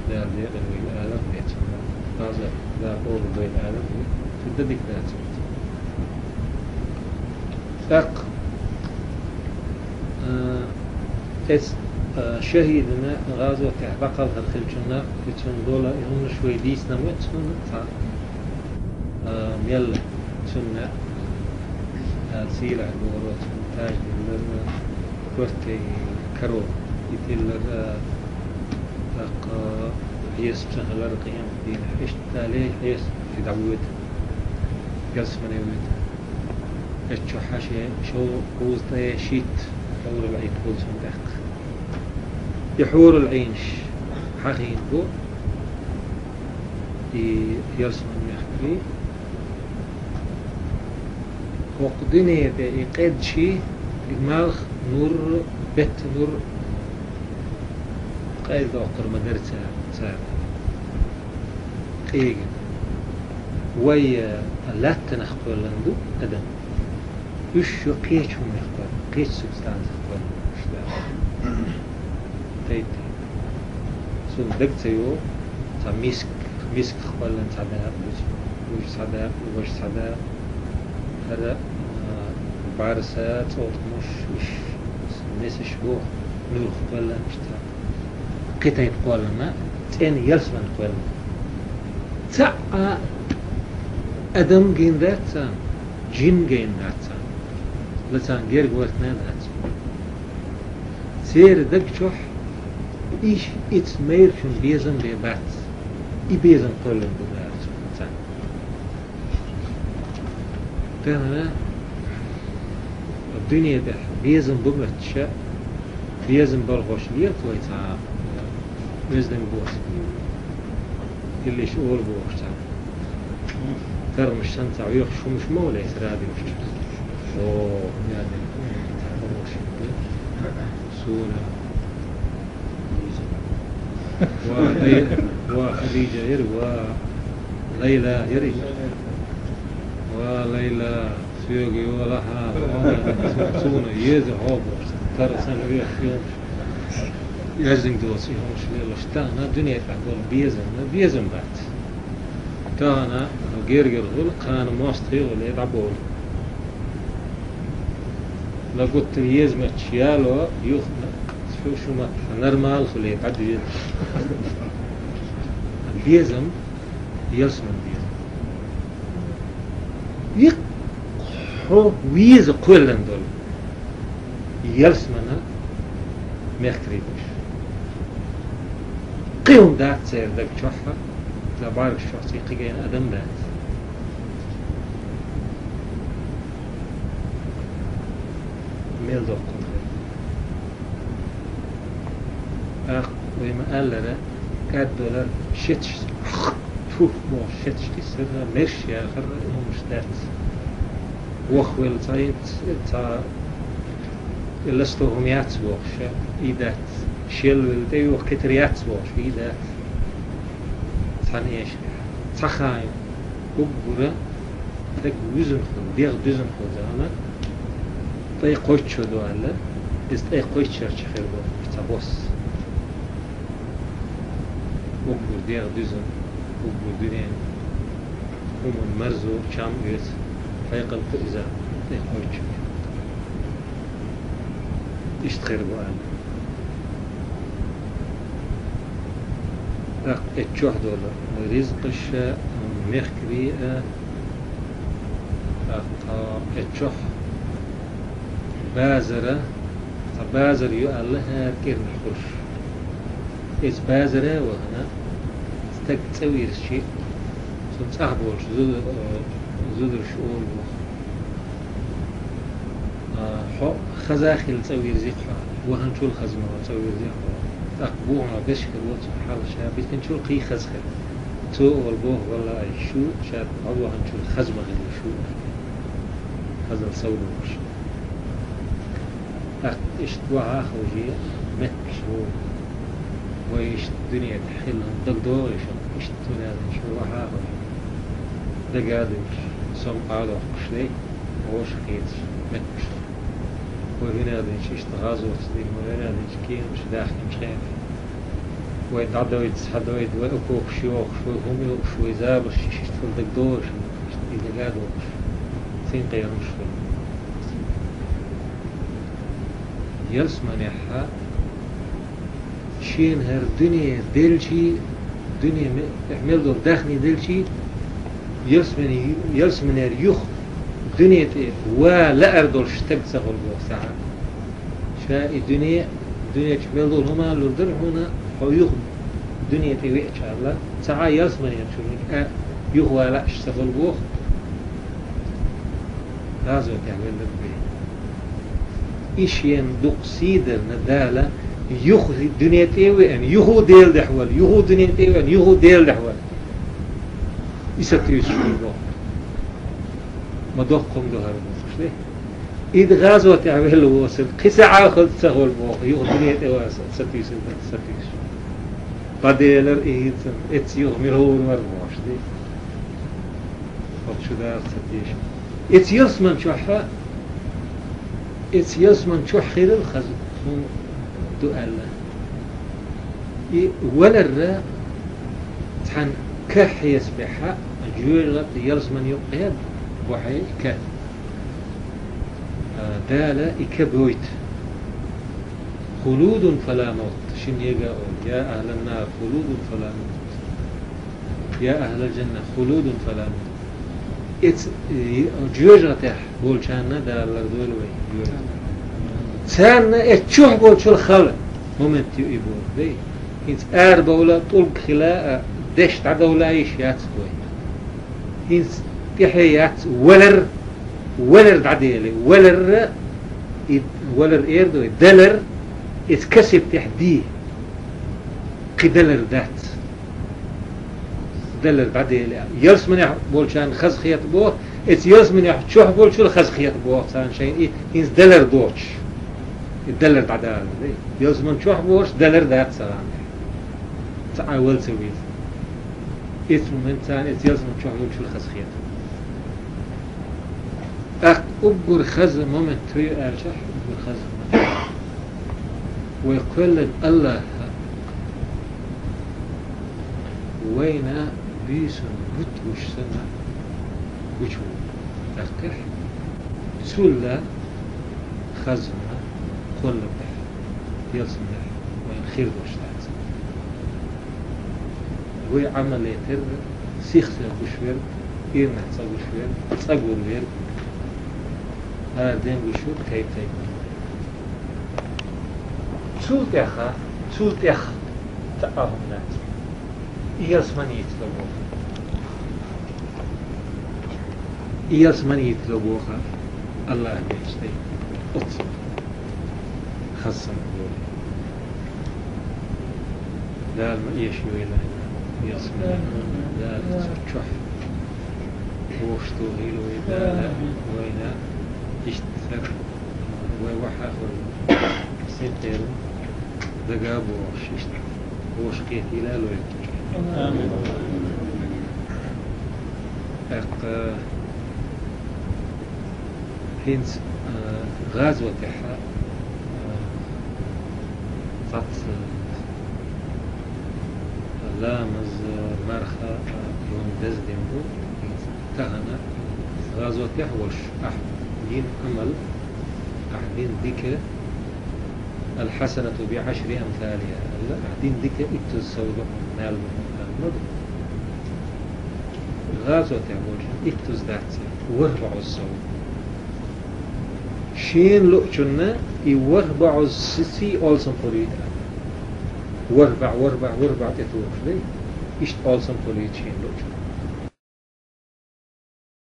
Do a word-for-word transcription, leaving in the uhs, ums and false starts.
Дала декъала вайна алар децунна, база да къола вайна алар де, фидда дика дац. ТӀаккха, а, эс, а, шахӀидана гӀазотехь дӀакхалхар хилчунна, и цунна дола, и хӀуманаш вай дийцина ма ца, а, мел цунна, а, сийлахь доро цунна таж диллар, коьртей каро и тиллар, а, тӀаккха хьесап ца хилар къемат дийнахь. Иштта ле хьесап ши дӀавоьду, ялсмане воьду. Эццу хьаьший шо кхузткъе шийтт хьурул Ӏийн хуьлу цунна тӀаккха. И хьурул Ӏийнаш хьахийна бу, и ялсман мехкарий, хӀокху дуьне тӀе и къедчий, и малх нур, бетта нур къайладоккхур ма дара цара, цара къегина. Вай, э, лаьттанах кхоьллина ду адам. Уьш ю кхечу хӀуманах кхоьллина, кхечу субстанцах кхоьллина уьш даьлла. Тайп-тайпа. Суна дага ца йо, цхьа миск, мисках кхоьллина цхьа дакъа ду, вуьш цхьа дакъа ду, важа цхьа дакъа. ХӀара, а, бӀаьрса, цӀолхмаш, уьш, несаш боху, нуьрах кхоьллина иштта. Кхин тайпа кхоьллина, цӀена ялсман кхоьллина. Цхьа а адам гина дац царна, жин гина дац царна, ла царна герга вартина дац. Церан даг чохь иш, ица майрачун безам бен бац. И безам кхоьллина ду Дала царна. Тахана дуьне тӀехь безам бу моьттуш, безам балхош лелаш вай цхьа, э, оьзданг босса. Иллиш олу бохуш цхьа. Тармаш санна цхьа вехаш хӀумаш ма валайса радиош чу. О, хӀун яа дерг, цхьа хӀумаш ду. Суна. Ва Лай-, ва Хадижа яра, ва Лайла яра. Ва Лайла, соьга йолахьа, суна еза хьо бохуш. Тара санна вехаш хӀумаш. Яздинг доцу и хӀумаш лелаш. Тахана дуьне тӀехь болу безам, безам бац. Тахана гергара хуьлу, кхана мостагӀий хуьлу, дӀаболу. Ла гуттар езамачу яло, юхана, шу, шу ма, нормал хуьлу, дӀадоьду. Безам, ялсман безам. Иккхо веза кхоьллина долу. Ялсмана мехкарий беш. Кхин хӀума дац церан даг чохь, церан бӀаьргаш чохь цхьа кхин гайна адам дац. Мел доккхун хир. ТӀаккха вай ма-аллара, кӀаддалар шеташ, тух бохуш шеташ тиссар, мерш яхар, хӀумаш дац. Вохвелла цхьа, цхьа и ласто хӀума яц бохуш, и дац. Шелвелла тӀеюха кхетар яц бохуш, и дац. Цхьана эшарехь. Цхьа хана уггара дага вуьзна хуьлу, дегӀ дуьзна хуьлу зама, тӀе кхоччо ду аьлла, иза тӀе кхоччарчу хир бу цхьа бос. Уггар дегӀ дуьзна, уггар дуьнен хӀуманан марзо чам оьцу, хьекъал кху иза тӀе кхоччо. Иштта хир бу аьлла. ТӀаккха эццохь долу ризкъаш а, мехкарий а, тӀаккха эццохь базара, цхьа базар ю аьлла хӀара кӀирнахь хуьлуш. Иза базара а вахана, стаг цӀа вирзичи, цунна цӀахь болуш зуда-, зударша олу боху. А, хьо хаза хилла цӀа вирзи хьо, ваханчул хаза ма ван цӀа вирзи хьо. ТӀаккха бохург беш хир ву цунна хьал ша, битинчул кхин хаза хир. Цо олу боху, валлахӀи, шу ша дӀаваханчул хаза ма хилла шу. Хазал сов лугуш. ТӀаккха иштта вахьа а ховший, метташ ву. Вай иштта дуьнен тӀехь хилла дагадогӀий шуна, иштта дуьнен тӀехь вахьа а ховший. Дага а дуьйцуш, сом Ӏадоккхуш лей, вовшах хеташ, метташ. Вай хӀуьнадинчу иштта гӀазотца дина, вай хӀуьнадинчу кемаш дахкинчу хенахь. Вай дӀадойтуш, хьадойтуш, вай окопаш йохуш, вай хӀума юкъуш, вай забарш иштта хила дагадогӀуш, иштта и дагадогӀуш, цуьнан кхерамаш хуьлу. Ялсаманехь шена хӀара дуьне делчий, дуьне ме-, тӀехь мел долу даьхни делчий, ялсамане-, ялсаманера юха дуьне тӀе ван лаар долуш стаг ца хуьлу боху схьа. Ша и дуьне, дуьнечу мел долу хӀума лур дара хьуна, хьо юха дуьне тӀе веача, аьлла, цхьа а ялсаманера чу а юха ван лааш ца хуьлу боху, гӀазотехь велларг бен. И шена дукха сий дарна Дала, юха дуьне тӀе а веана, юха Делан дуьхьа вала, юха дуьне тӀе а веана, юха Делан дуьхьа вала. И сатуьйсуш ву боху. Ма доккха хӀума ду хӀара бохуш, де? И гӀазотехь велла воцург кхин цхьа а хаза ца хуьлу боху, юха дуьне тӀе ван са-, сатуьйсург дан сатуьйсуш. Къа делар и хӀинца, эцца юха мила гӀур вара бохуш, де? Оцу шу дара ца теша. Эцца ялсаман чохь, эцца ялсаман чохь хилла хаза хӀума ду аьлла. И валарра цхьана ка хьесапехь, жоьжахати ялсамани юккъехь бу хье и ка. А, Дала и ка бойту. Хулудун фала мавт. Шина ега олу: я ахӀлан нар, хулудун фала мавт. Я ахӀлал жанна, хулудун фала мавт. Эц-, э, жоьжахатехь болчарна Дала лардойла вай, йоьжахатехь. Царна эц чохь болчул хала момент ю и боху, дей. ХӀинца арабовла, тӀулг хила, а, деш дӀадовла йиш яц вай. ХӀинца тӀаьхье яц валар, валар дӀадели, валар, и валар эр ду, далар, эц касиб тӀехь ди. Кхин далар дац. Далар дӀадели. Ялсаманехь болчарна хазахета боху, эца ялсаманехь чохь болчул хазахета боху царна шайна и, хӀинца далар доцуш. И далар дӀадала, дей. Ялсаман чохь бохуш далар дац царна. Цхьа а вала ца веза. Эца момент царна эца ялсаман чохь йолчул хазахета. ТӀаккха уггар хаза момент хӀу ю аьлчахь, уггар хаза момент. Вай кхоьллина АллахӀа вайна буьйсанна бутт гуш санна гучу ву. ТӀаккха цул а хазна кхоллар тӀехь, ялсаманехь вайна хир долуш дац. Вай Ӏамал терра, сих-сиха гуш верг, ирнах цӀа гуш верг, цӀа гур верг, хӀара ден гуш верг, тайп-тайпана. Цул тӀаьхьа, цул тӀаьхьа цхьа а хӀума дац. И ялсамани йицло боху. И ялсамани йицло боху АллахӀа дечу тӀе. Оццул хаза санна болу. Дала ма эшайойла ялсамани. Дала цу чохь вовшахтохийла вай, Дала вайна иштта сар вай вахьа хуьлу. Синтер дага а бохуш иштта. Вовшахкхетийла вай. Амин. ТӀаккха хӀинца, а, гӀазотехь, а, цхьацца ламаз, марха, а, юн даздина бу. Тахана гӀазотехь волуш ахь дина Ӏамал, ахь дина дика, аль-хьасанату би-Ӏашри амсалихӀа, аьлла, ахь дина дика иттаза сов ду хьуна, мел ду хьуна аьлла ма ду. ГӀазотехь волчун иттаза дац, ворхӀ бӀозза сов. Шена луучунна и ворхӀ бӀозза сий олсам хуьлуьйту аьлла. ВорхӀ бӀе, ворхӀ бӀе, ворхӀ бӀе тӀетухуш дай, иштта олсам хуьлуьйту шена луучунна.